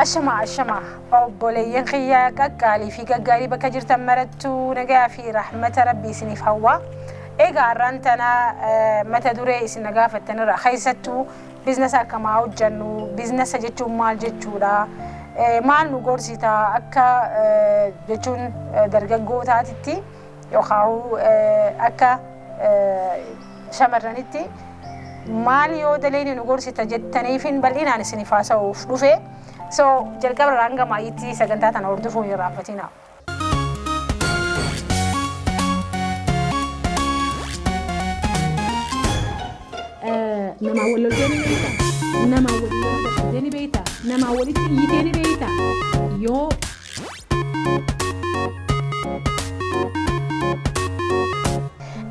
Ashama ashama obboleeyyan kiyyaa qaqqaalii fi gaggaarii bakka jirtan marattuu nagaa fi rahmata rabbii isiniif hawwa. Egaa har'aan tana mata duree isin na gaafattanirra keessattuu biizinasa akkamaa hojjennu, biizinasa jechuun maal jechuudha, maal nu gorsita akka jechuun dargaggootaatitti yookaan akka shamarranitti maal yoo daleeni nu gorsita jettaniifin bal'inaan isiniif haasa'uuf dhufe. So jalqaba irraa hanga maayitti sagantaa tana hordofuu hin irraanfatina. Namaa wal loltee ni beektaa? Namaa walitti dadhabdee ni beektaa? Namaa walitti iyyitee ni beektaa? Yoo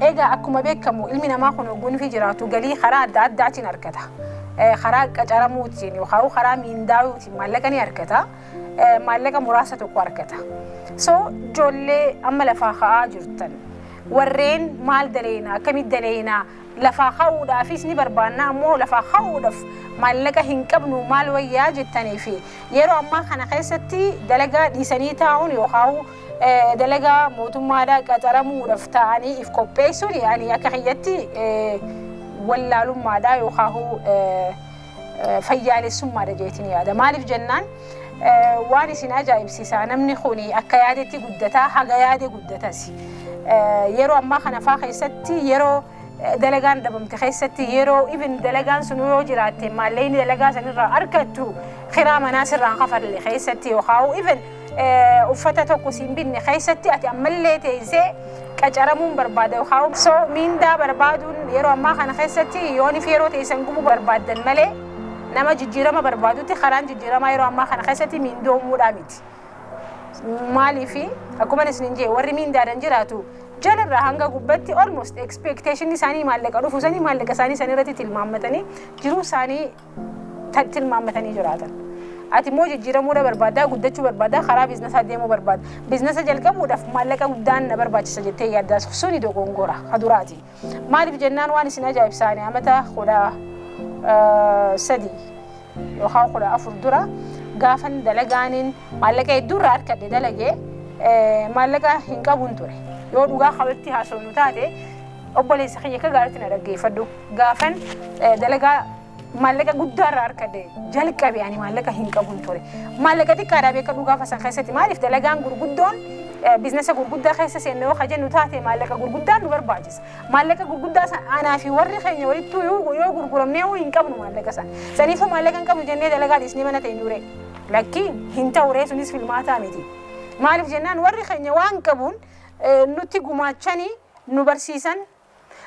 Egaa akkuma beekamu ilmi namaa kun ogummaa fi jiraatu galii karaa adda addaatiin argata. Karaa qacaramuutiin yookaan karaa miindaa'uutiin maallaqa ni argata. Maallaqa muraasa tokko argata. So ijoollee amma lafaa ka'aa jirtan warreen maal daleena akkamitti daleena lafaa ka'uudhaafis ni barbaanna ammoo lafaa ka'uudhaaf maallaqa hin qabnu maal wayyaa jettanii fi yeroo ammaa kana keessatti dalagaa dhiisanii taa'uun yookaan dalagaa mootummaadhaa qacaramuudhaaf ta'anii if qopheessuun ani akka kiyyatti wallaalummaadhaa yookaan fayyaalessummaadha jeetiin yaada. Maaliif jennaan waan isin ajaa'ibsiisaa namni kun akka yaadetti guddataa haga yaade guddatas. Yeroo ammaa kana faa keessatti yeroo dalagaan dhabamte keessatti yeroo even dalagaan sun yoo jiraatte maallaqni dalagaa sanirraa argattu kiraa manaa sirraan kafalle keessatti yookaan even uffata tokko siin binne keessatti ati ammallee teessee qacaramuun barbaada yookaan so miindaa barbaaduun yeroo ammaa kana keessatti yoonif yeroo teessan gubuu barbaaddan malee nama jijjiirama barbaadutti karaan jijjiiramaa yeroo ammaa kana keessatti miindoomuudhaa miti. Maaliifi akkuma isin jee warri miindaadhaan jiraatu jalarraa hanga gubbatti almost expectation isaanii maallaqa dhufu sanii maallaqa isaanii san irratti tilmaammatanii jiruu isaanii tilmaammatanii jiraatan. Ati immoo jijjiiramuudha barbaaddaa, guddachuu barbaaddaa, karaa biizinasaa deemuu barbaadda. Biizinasa jalqabuudhaaf maallaqa guddaan na barbaachisa jettee yaaddaa suni dogongora kaduraati. Maaliif jennaan waan isin ajaa'ibsaanii amata 13 yookaan 14 dura gaafan dalagaaniin maallaqa hedduurraa harkadhe dalagee maallaqa hin qabuun ture. Yoo dhugaa qabatti haasofnu taate obboleessa kiyya akka gaariitti na dhaggeeffadhu. Gaafan dalagaa maallaqa guddaarraa harkadhe jalqabe ani maallaqa hin qabuun ture. Maallaqa xiqqaadhaa beekadhu gaafa san keessatti maaliif dalagaan gurguddoon biizinasa gurguddaa keessa seenne yoo jennu taate maallaqa gurguddaan nu barbaachisa. Maallaqa gurguddaa san anaa fi warri keenya walittuu yoo gurguramnee hin qabnu maallaqa san. Saniifuu maallaqa hin qabnu jennee dalagaa dhiisnee mana ta'e dure. Lakki hin ta'u sunis filmaataa miti. Maaliif jennaan warri keenya waan qabuun nutti gumaachanii nu barsiisan.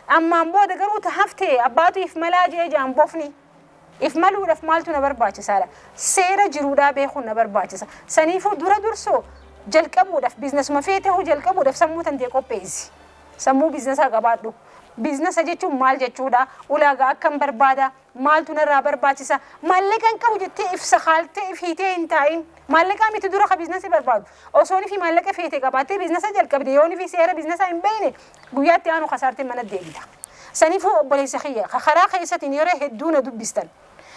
Ammaan booda garuu haftee abbaatu if malaa jee jaan bofni. If maluudhaaf maaltu na barbaachisaadha. Seera jiruudhaa beekuun na barbaachisa. Saniifuu dura dursoo jalqabuudhaaf biizinasuma feete hoo jalqabuudhaaf sammuu tantee qopheessi. Sammuu biizinasaa qabaadhu. Biizinasa jechuun maal jechuudha? Ulaagaa akkam barbaada? Maaltu narraa barbaachisa? Maallaqa hin qabu jettee ibsa haaltee if hiitee hin taa'in. Maallaqa miti dura ka biizinasii barbaadu. Osoo fi maallaqa feete qabaattee biizinasa jalqabde yoo fi seera biizinasaa hin beekne guyyaatti aanu kasaartee mana deebita. Saniifuu obboleessa kiyya karaa keessatiin yeroo hedduu na dubbistan.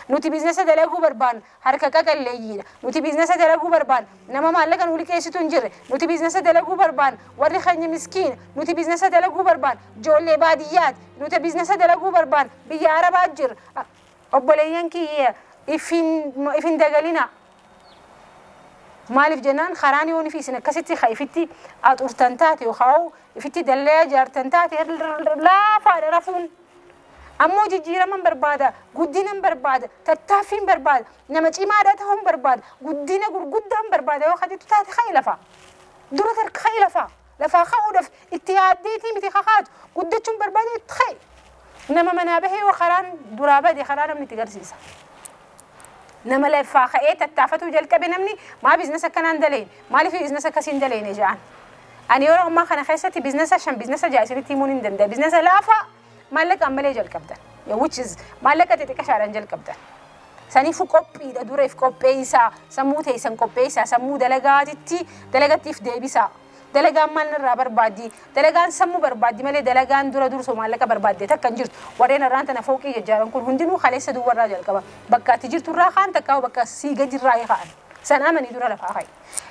Nuti biizinasa dalaguu barbaanna harka qaqalleeyyiidha. Nuti biizinasa dalaguu barbaanna nama maallaqa nu liqeessitu hin jirre. Nuti biizinasa dalaguu barbaanna warri keenya miskiina. Nuti biizinasa dalaguu barbaanna ijoollee baadiyyaati. Nuti biizinasa dalaguu barbaanna biyya arabaa jirra. Obboleeyyan kiyya ifin dagalina. Maaliif jennaan karaan yoon fi isin akkasitti ifitti axurtan taate yookaan ifitti dallaa ijaartan taate laafaadha rafuun. Ammoo jijjiiraman barbaada, guddinan barbaada, tattaaffiin barbaada, nama cimaadha ta'uun barbaada, guddina gurguddaan barbaada yoo hajjatu taate ka'i lafaa. Dura tarka ka'i lafaa. Lafaa ka'uudhaaf itti yaaddeetii miti kakaatu guddachuun barbaada itti ka'i. Nama manaa bahee yoo karaan duraa bade karaa namni itti garsiisa. Nama lafaa ka'ee tattaafatuu jalqabe namni maa biizinasa akkanaan daleen maaliif biizinasa akkasiin daleene jedhan. Ani yeroo ammaa kana keessatti biizinasa 5 biizinasa 6 isinitti himuun hin danda'a. Biizinasa laafaa maallaqa ammalee jalqabdan. Which is maallaqa xixiqqashaadhaan jalqabdan. Saniifuu qophiidha dura if qopheessaa sammuu teessan qopheessaa sammuu dalagaatitti dalagattiif deebisaa. Dalagaan maal irraa barbaaddi? Dalagaan sammuu barbaaddi malee dalagaan dura dursoo maallaqa barbaadde takka hin jirtu. Warreen irraan tana fooqii jajjaaran kun hundinuu kaleessa duwwarraa jalqaba. Bakka ati jirtu irraa kaan takkaa bakka sii gadi irraa ka'an. San amanii dura lafaa ka'i.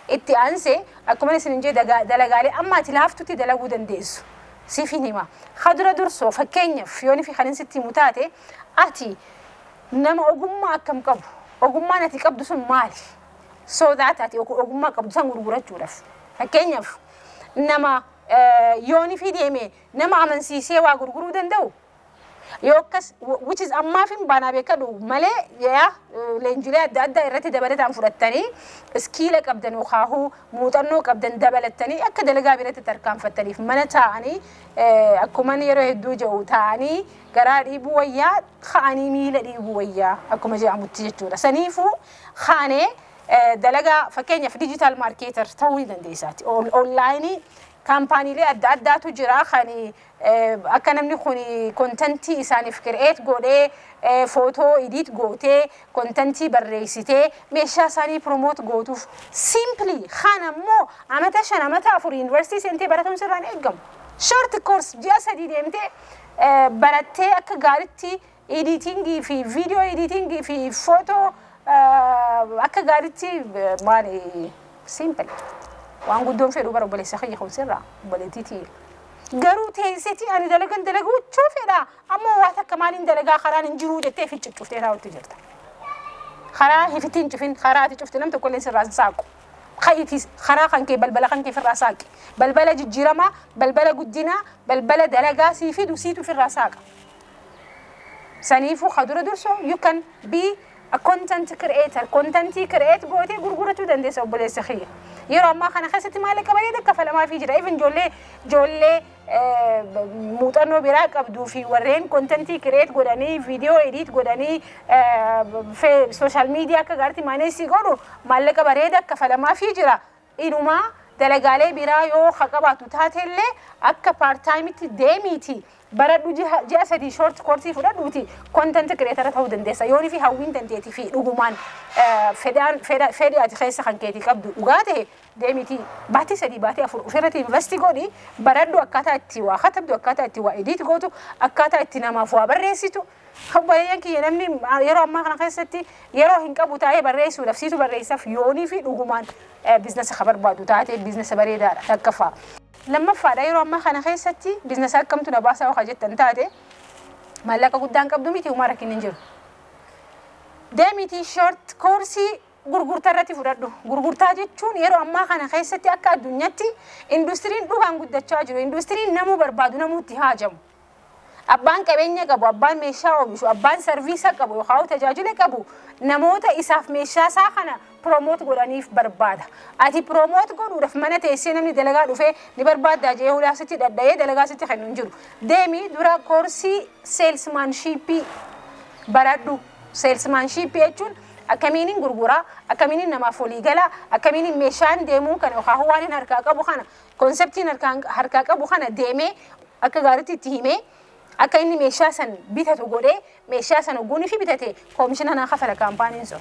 Itti aansee akkuma isin jee dalagaalee amma ati laaftutti dalaguu dandeessu. Siif hin hima. Kadura dursoo fakkeenyaaf yoon fi kanin sitti himu taate, ati nama ogummaa akkam qabu, ogummaan ati qabdu sun maali? So that ati ogummaa qabdu san gurgurachuudhaaf. Fakkeenyaaf nama yooni fi deeme nama amansiisee waa gurguruu danda'u. Yoo akkas, which is ammaaf hin baanaa beekadhu malee, yaa leenjilee adda addaa irratti dabalataan fudhattanii skill qabdan yookaan muuxannoo qabdan dabalattanii akka dalagaa biratti tarkaanfattaniif, mana taa'anii, akkuma yeroo hedduu jedhu, taa'anii garaa dhiibuu wayyaa ka'anii miila dhiibuu wayyaa akkuma jedhamutti jechuudha. Saniifuu kaanee dalagaa fakkeenyaaf digital marketer ta'uu ni dandeessaati. Online kaampaaniilee adda addaatu jira kan akka namni kun content isaaniif create godhee, footoo edit gootee, content barreessitee meeshaa isaanii promote gootuuf simply. Kan ammoo amata 5, amata 4 yuunivarsiitii seentee baratuun sirraan eeggamu. Short course ji'a 3 deemtee barattee akka gaariitti editing fi video editing fi footoo akka gaariitti maali, simple. Waan guddoon fedhu bara obboleessa kiyya kun sirraa obboleettiitii. Garuu teesseetii ani dalagan dalaguuchuu fedha, ammoo waa takka maaliin dalagaa, karaan hin jiruu jettee ficcicuftee taa'utti jirta. Karaa hifitti hin cufin, karaa ati cufte nam tokkollee sirraa hin saaqu. Ka'iitii karaa kan kee, balbala kan kee ofirraa saaqi. Balbala jijjiiramaa, balbala guddinaa, balbala dalagaa sii fidu siitu ofirraa saaqa. Saniifuu kadura dursoo you can be a content creator. Content create gootee gurgurachuu dandeessa, obboleessa kiyya. Yeroo ammaa kana keessatti maallaqa bareeda kafalamaafii jira. Even ijoollee muuxannoo biraa qabduu fi warreen content create godhanii, video edit godhanii, social media akka gaariitti manage godhu maallaqa bareeda kafalamaafii jira. Inumaa dalagaalee biraa yoo qabaatu taatellee akka part timeitti deemiiti baradhu, ji'a 3 short course fudhadhuuti content creator ta'uu dandeessa. Yoonii fi hawwiin dandeetii fi dhugumaan fedhii ati keessa kan keetii qabdu dhugaa ta'e, deemiiti baatii 3, baatii 4 ofirratti invest godhi, baradhu akkaataa itti waa katabdu, akkaataa itti waa edit gootu, akkaataa itti namaaf waa barreessitu. Obboleeyyan kiyya, namni yeroo ammaa kana keessatti yeroo hin qabu taa'ee barreessuudhaaf, siitu barreessaaf. Yoonii fi dhugumaan business ka barbaadu taate, business bareedaadha takkaffaa. Lammaffaadha, yeroo ammaa kana keessatti business akkamtu na baasaa yoo jettan taate, maallaqa guddaan qabdu miti, uumaa rakkinni hin jiru. Deemitii short course gurgurtaa irratti fudhadhu. Gurgurtaa jechuun yeroo ammaa kana keessatti akka addunyaatti industiriin dhugaan guddachaa jiru. Industiriin namuu barbaadu, namuutti haajamu. Abbaan qabeenya qabu, abbaan meeshaa oomishu, abbaan service qabu yookaan tajaajila qabu namoota isaaf meeshaa isaa kana promote godhaniif barbaada. Ati promote godhuudhaaf mana teessee namni dalagaa dhufee ni barbaaddaa jee hulaa sitti dhadha'ee dalagaa sitti kennu hin jiru. Deemii dura course salesmanship baradhu. Salesmanship jechuun akkamiinin gurguraa, akkamiinin namaaf walii galaa, akkamiinin meeshaan deemuu kana yookaan waan hin harkaa qabu kana, conceptiin harkaa qabu kana deemee akka gaariitti itti himee akka inni meeshaa san bitatu godhee, meeshaa sana guunii fi bitate commission naa kafala kaampaaniin sun.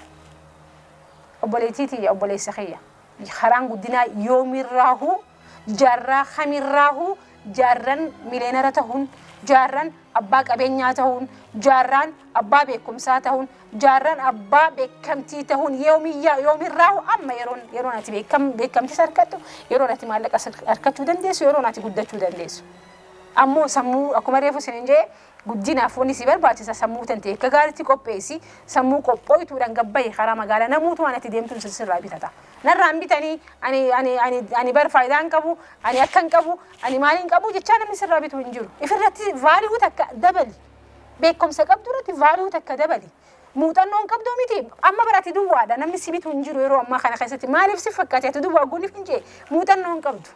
Obboleettii tiyya, obboleessa kiyya. Karaan guddinaa yoomirraahu, jaarraa kamirraahu, jaarran millionaire ta'uun, jaarran abbaa qabeenyaa ta'uun, jaarraan abbaa beekumsaa ta'uun, jaarran abbaa beekamtii ta'uun yoomiyyaa yoomirraahu amma. Yeroon ati beekamtii argattu, yeroon ati maallaqa argachuu dandeessu, yeroon ati guddachuu dandeessu. Ammoo sammuu, akkuma reefu isin jee, guddinaaf wanni si barbaachisa sammuu tantee akka gaariitti qopheessi. Sammuu qophooytuudhaan gabbaye karaa magaalaa namuutu waan ati deemtuun sirraa bitata. Narraan bitanii ani ani ani ani bar faayidaa hin qabu, ani akka hin qabu, ani maal hin qabu jechaa namni sirraa bitu hin jiru. Ifirratti value takka dabali. Beekumsa qabdu irratti value takka dabali. Muuxannoo hin qabdu miti, amma barati duwwaadha, namni si bitu hin jiru yeroo ammaa kana keessatti. Maaliif si fakkaate ati duwwaa gooniif hin jee muuxannoo hin qabdu?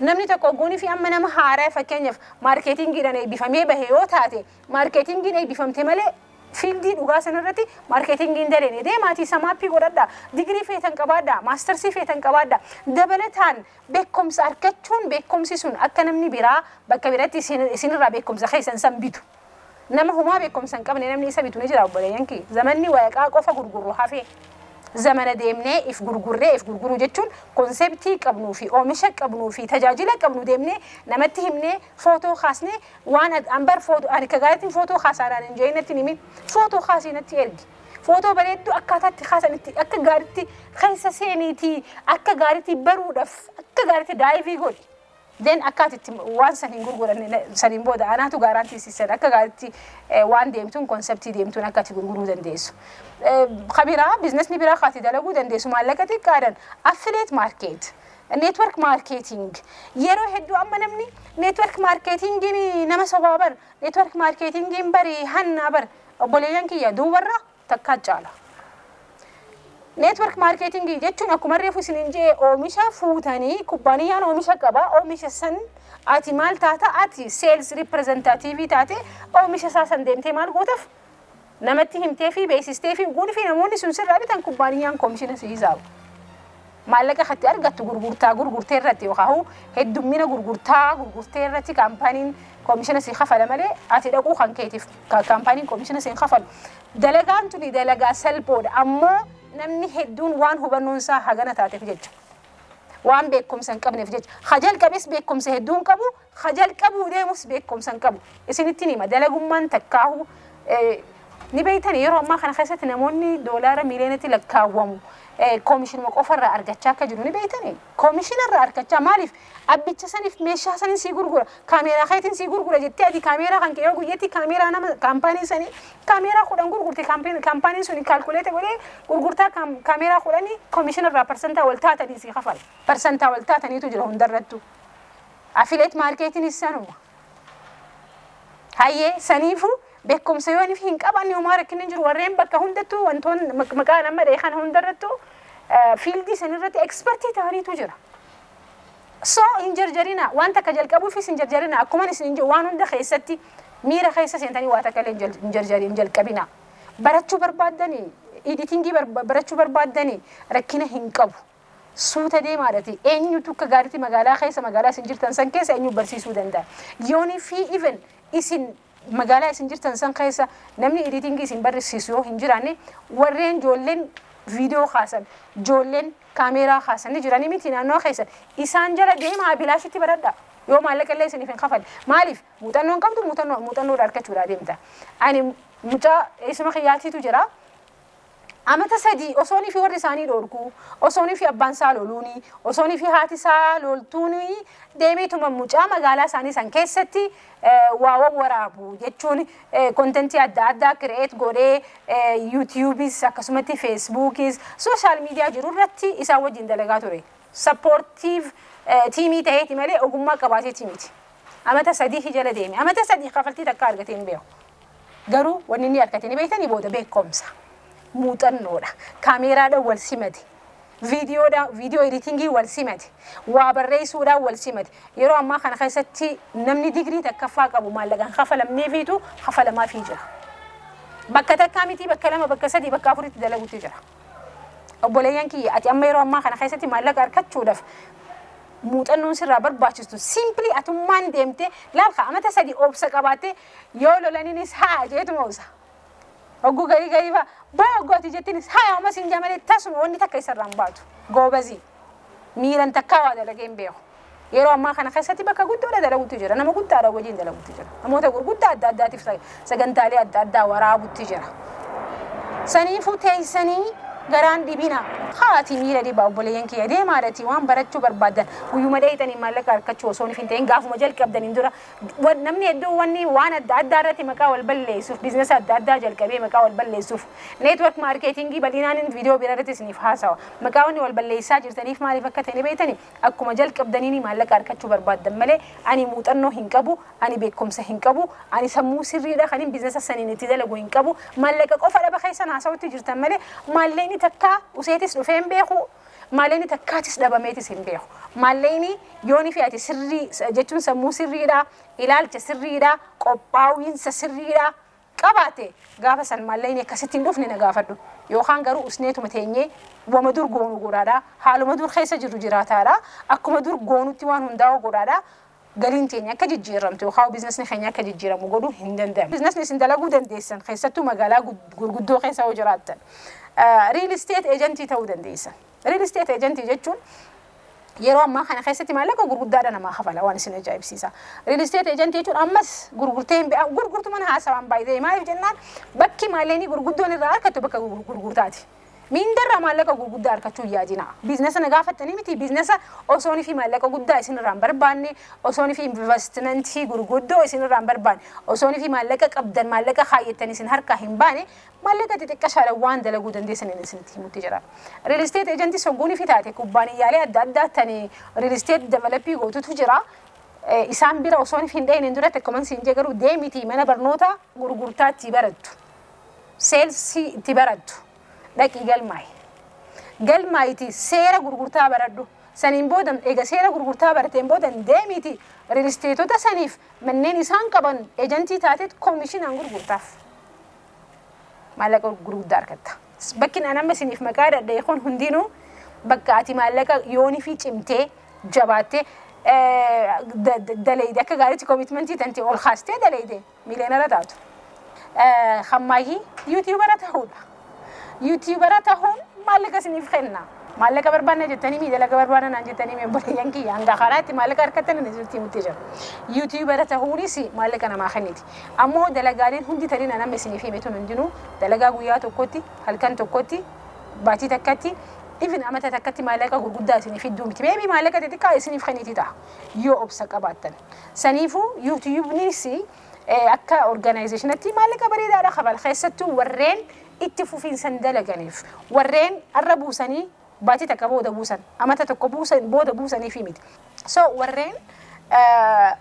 Namni tokko goonii fi amma nama haaraa, fakkeenyaaf marketingiidhaan eebbifamee bahe yoo taate, marketingiin eebbifamte malee field dhugaa sanarratti marketingiin daleene, deemaatii samaappii godhadha, digirii feetan qabaadha, masters feetan qabaadha, dabalataan beekumsa argachuun, beekumsi sun akka namni biraa bakka biratti isinirraa beekumsa keessan san bitu. Nama humaa beekumsa hin qabne namni isa bitu ni jira, obboleeyyan kiyya? Zamanni waraqaa qofa gurgurru hafee zamana deemnee if gurgurree, if gurguruu jechuun concept qabnuu fi oomisha qabnuu fi tajaajila qabnu deemnee namatti himnee, footoo kaasnee, waan an bar footoo ani ka gaariitiin footoo kaasaadhaan hin jee natti himin, footoo kaasii natti ergi. Footoo bareedduu akkaataa itti kaasanitti akka gaariitti keessa seeniitii akka gaariitti baruudhaaf akka gaariitti dive godhi. Then akka ati waan san hin gurguranne saniin booda anaatu guarantee siisan akka gaariitti waan deemtuun concept deemtuun akka ati gurguruu dandeessu. Kabiraa businessni biraa kaati dalaguu dandeessu maallaqa xiqqaadhaan affiliate market. Network marketing yeroo hedduu amma namni network marketingiin nama sobaa bar, network marketingiin bari hannaa bar. Obboleeyyan kiyya, duubarra takkaa caala. Network marketingii jechuun akkuma reefu isiniin jee, oomisha fuutanii kubbaaniyyaan oomisha qaba. Oomisha san ati maal taata? Ati sales representative taate oomisha isaa san deemtee maal gootaaf? Namatti himtee fi beeksistee fi guunii fi namoonni sun sirraa bitan, kubbaaniyyaan koomishina si hisaabu. Maallaqa katti argattu gurgurtaa gurgurtee irratti yookaan heddummina gurgurtaa gurgurtee irratti kaampaaniin koomishina si kafala malee ati dhaquu kan keetiif kaampaaniin koomishina si hin kafalu. Dalagaan tuni dalagaa salphoodha, ammoo namni hedduun waan hubannoon isaa hagana taateef jecha. Waan beekumsa hin qabneef jecha. Hajalqabes beekumsa hedduu hin qabu, hajalqabuu deemus beekumsa hin qabu. Isinitti hima, dalagummaan takkaahu ni beeytan, yeroo ammaa kana keessatti namoonni doolaara miiliyoonatti lakkaawwamu koomishinuma qofarraa argachaa akka jiru ni beeytani. Koomishinarraa argachaa maaliif? Abbicha saniif meeshaa saniin sii gurgura, kaameeraa keetiin sii gurgura jettee ati kaameeraa kan kee guyyatti kaameeraa nama kaampaanii sanii kaameeraa 10 gurgurte, kaampaaniin suni calculate godhee gurgurtaa kaameeraa 10 koomishinarraa parsantaa wal taatanii sii kafala. Parsantaa wal taataniitu jira hundarrattu. Affiliate marketing sanuma. Hayyee, saniifuu beekumsa yoo hin qabaanne homaa rakkinni hin jiru. Warreen bakka hundattuu wantoonni maqaa nama dha'e kana hundarrattuu field sanirratti expert ta'aniitu jira. So hin jarjarina, waan takka jalqabuufis hin jarjarina. Akkuma isin hin jiru, waan hunda keessatti miira keessa seentanii waa takka illee hin jarjarin, hin jalqabina. Barachuu barbaaddanii, editing barachuu barbaaddanii, rakkina hin qabu. Suuta deemaadhati eenyutu akka gaariitti magaalaa keessa, magaalaa isin jirtan san keessa eenyu barsiisuu danda'a? Yoonii fi even isin magaalaa isin jirtan san keessa namni editing isin barsiisu yoo hin jiraanne, warreen ijoolleen viidiyoo kaasan, ijoolleen kaameeraa kaasan ni jiranii miti naannoo keessan? Isaan jala deemaa bilaashitti baradha. Yoo maallaqa illee isiniif hin kafalle, maaliif? Muuxannoo hin qabdu, muuxannoodha argachuudhaa deemta. Ani mucaa eessuma kiyyaatiitu jira. Amata 3 osoonii fi warri isaanii dhorkuu, osoonii fi abbaan isaa loluuni, osoonii fi haati isaa loltuuni, deemeetuma mucaa magaalaa isaanii san keessatti waa waraabu jechuun content adda addaa create godhee YouTubeis akkasumatti Facebookis social media jiru irratti isaan wajjin dalagaa ture. Supportive team ta'eeti malee ogummaa qabaateeti miti. Amata 3 jala deeme. Amata 3 kafaltii takka argatee hin beeku. Garuu wanni inni argate ni beektanii booda beekumsa. Muuxannoodha. Kaameeraadhaan wal simate. Viidiyoodhaan, viidiyoo editing wal simate. Waa barreessuudhaan wal simate. Yeroo ammaa kana keessatti namni digirii takkaffaa qabu maallaqaan kafalamneefiitu kafalamaafii jira. Bakka takkaa miti, bakka lama, bakka sadii, bakka afuritti dalaguutti jira. Obboleeyyan kiyya, ati amma yeroo ammaa kana keessatti maallaqa argachuudhaaf muuxannoon sirraa barbaachistu simply atummaan deemtee laalka. Amata 3 obsa qabaattee yoo lolaniinis haa jeetuma obsa. Hogguu garii garii fa'a boo hogguu ati jettiinis haa ammas hin malee tasuma wanni takka isarraan baatu. Goobazii miiran takkaa waa dalagee hin beeku. Yeroo ammaa kana keessatti bakka guddoodha dalaguutti jira. Nama guddaadha wajjin dalaguutti jira. Namoota gurguddaa adda addaatiif sagantaalee adda addaa waraabutti jira. Saniifuu teessanii garaan dhibina. Haati miira dhibaa, obboleeyyan kiyya, deemaadhati waan barachuu barbaaddan guyyuma dheeyxanii maallaqa argachuu osoo hin ta'in gaafuma jalqabdaniin dura. Namni hedduu wanni waan adda addaa irratti maqaa wal balleessuuf, business adda addaa jalqabee maqaa wal balleessuuf, network marketing bal'inaan viidiyoo bira irratti isiniif haasawa. Maqaa wanni wal balleessaa jirtaniif maaliif akka ta'e beektani? Akkuma jalqabdaniin maallaqa argachuu barbaaddan malee ani muuxannoo hin qabu, ani beekumsa hin qabu, ani sammuu sirriidha kan business saniin itti dalagu hin qabu, maallaqa qofa dhaba keessan haasawutti jirtan malee maallaqni takkaa useetis dhufee hin beeku, maallaqni takkaatis dhabameetis hin beeku. Maallaqni yooni fi ati sirrii jechuun sammuu sirriidha, ilaalcha sirriidha, qophaa'insa sirriidha qabaate, gaafa san maallaqni akkasitti hin dhufne na gaafadhu. Yookaan garuu usneetuma teenyee wama dur goonu godhaadha, haaluma dur keessa jiru jiraataadha, akkuma dur goonutti waan hundaa'u godhaadha. Galiin teenya akka jijjiiramtu yookaan businessni keenya akka jijjiiramu godhuu hin danda'amu. Businessni isin dalaguu dandeessan keessattuu magaalaa gurguddoo keessa yoo jiraattan, real estate agent ta'uu dandeessan. Real estate agent jechuun Yeroo ammaa kana keessatti maallaqa gurguddaadha namaa kafala, waan isin ajaa'ibsiisa. Real estate agent jechuun ammas gurgurtee hin gurgurtu mana haasawaan baay'ee. Maaliif jennaan, bakki maallaqni gurguddoon irraa argattu bakka gurgurtaati. Miindarraa maallaqa gurguddaa argachuu hin yaadina. Biizinasa na gaafattanii miti, biizinasa osoon fi maallaqa guddaa isin irraa hin barbaanne, osoon fi investimentii gurguddoo isin irraa hin barbaanne, osoon fi maallaqa qabdan maallaqa kaayyattanii isin harkaa hin baane, maallaqa xixiqqashaadhaan waan dalaguu dandeessan isinitti himutti jira. Real estate agentii sogguunii fi taate kubbaaniyyaalee adda addaa tani real estate developii gootutu jira. Isaan bira osoon hin dhayinen duratti, akkuma siin jee, garuu deemiti mana barnoota gurgurtaa itti barattu. Salesii itti barattu. Dhaqii galmaa'i. Galmaa'iti seera gurgurtaa baradhu. Saniin booda, eega seera gurgurtaa barateen booda, deemiti real estateota saniif manneen isaan qaban agentii taateet koomishinaan gurgurtaaf. Maallaqa gurguddaa argatta. Bakki an amma isiniif maqaa dhadha'e kun hundinuu bakka ati maallaqa yoonii fi cimtee jabaattee dalayde, akka gaariitti commitmentii tantee ol kaastee dalayde millionaire taatu. Hammaayyii YouTubera ta'uudha. YouTubera ta'uun maallaqa isiniif kenna. Maallaqa barbaanna jettanii mi, dalaga barbaanna naan jettanii mi, obboleeyyan kiyya, hanga karaatti maallaqa harkattan inni isinitti himutti jira. YouTubera ta'uunis maallaqa namaa kenniti. Ammoo dalagaaleen hundi tanii nama isiniif hime tun hundinuu dalagaa guyyaa tokkotti, halkan tokkotti, baatii takkatti, even amata takkatti maallaqa gurguddaa isiniif fidduu miti. Maybe maallaqa xixiqqaa isiniif kenniti ta'a yoo obsa qabaattan. Saniifuu YouTubnis akka organizationatti maallaqa bareedaadha kafala. Keessattuu warreen itti fufiinsan dalaganiif, warreen arra buusanii baatii takka booda buusan, amata tokko buusan booda buusaniif miti. So warreen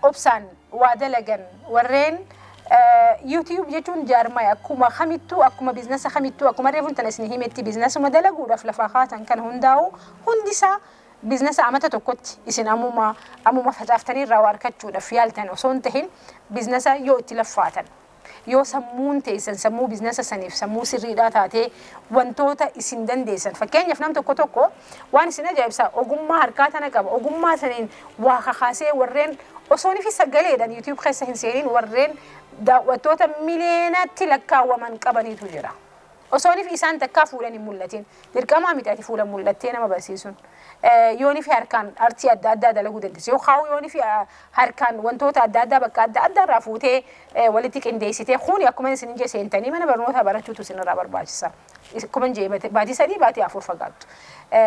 obsaan waa dalagan, warreen YouTube jechuun jaarmaya akkuma kamittuu, akkuma biizinasa kamittuu, akkuma reefuun tana isin himetti, biizinasuma dalaguudhaaf lafaa kaatan kan hundaa'u hundisaa biizinasa amata tokkotti isin ammuma ammuma facaaftanii irraa waa argachuudhaaf yaaltan osoo hin tahin, biizinasa yoo itti laffaatan, yoo sammuun teessan sammuu biizinasa saniif sammuu sirriidhaa taatee, wantoota isin dandeessan, fakkeenyaaf nam tokko tokko waan isin ajaa'ibsaa ogummaa harkaa tana qaba, ogummaa saniin waa kakaasee warreen osoon fi sagaleedhaan YouTube keessa hin seeniin warreen daawwattoota miliyeenatti lakkaawwaman qabaniitu jira. Osoon fi isaan takkaa fuulan hin mul'atin, dirqamaa miti ati fuula mul'attee nama barsiisuun. Yooni fi harkaan artii adda addaa dalaguu dandeessu. Yookaan yooni fi harkaan wantoota adda addaa bakka adda addaa irraa fuutee walitti qindeessitee, kuni akkuma isin jee seentanii mana barnootaa barachuutu isinirraa barbaachisa. Akkuma jee baatii 3, baatii 4 fagaattu.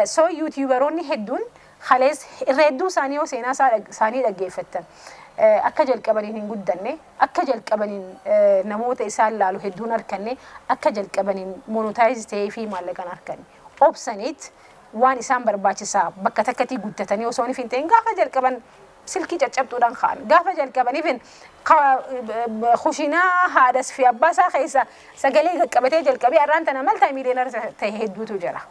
So YouTuberoonni hedduun halees irra hedduu isaanii yoo seenaa isaanii dhaggeeffattan, akka jalqabaniin hin guddanne, akka jalqabaniin namoota isaan laalu hedduun arkanne, akka jalqabaniin monetize ta'ee fi maallaqan arkanne. Obsaniit waan isaan barbaachisaa bakka takkatti guddatanii osoo hin ta'in, gaafa jalqaban silkii caccabtuudhaan ka'an, gaafa jalqaban even kushinaa haadhas fi abbaa isaa keessa sagalee qaqqabatee jalqabee har'aan tana multi millionaire ta'e hedduutu jira.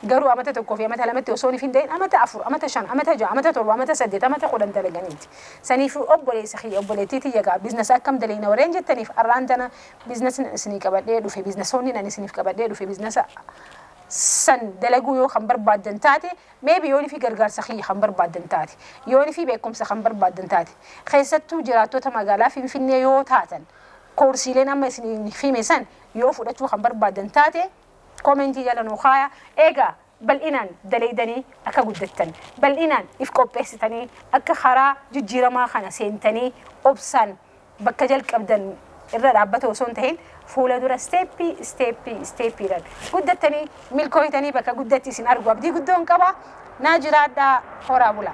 Garuu amata tokkoo fi amata lamatti osoo hin ta'in, amata 4, amata 5, amata 6, amata 7, amata 8, amata 10 dalaganiiti. Saniif obboleessa kiyya, obboleettii tiyya gaa, biizinasa akkam daleena warreen jettaniif, har'aan tana biizinasni isinii qabadhee dhufe, biizinasoonni nan isiniif qabadhee dhufe, biizinasa san dalaguu yoo kan barbaaddan taate, maybe yooni fi gargaarsa kiyya kan barbaaddan taate, yooni fi beekumsa kan barbaaddan taate, keessattuu jiraattota magaalaa Finfinnee yoo taatan, koorsiileen amma isin hime san yoo fudhachuu kan barbaaddan taate, commentii jala nuu kaaya. Eegaa bal'inaan dalaydanii akka guddattan, bal'inaan if qopheessitanii akka karaa jijjiiramaa kana seentanii, obsaan bakka jalqabdan irra dhaabbata osoo hin tahin, fuula dura steppii steppii steppiidhaan guddattanii milkooytanii bakka guddatti isin argu abdii guddoon qaba. Naa jiraadhaa, horaa bula.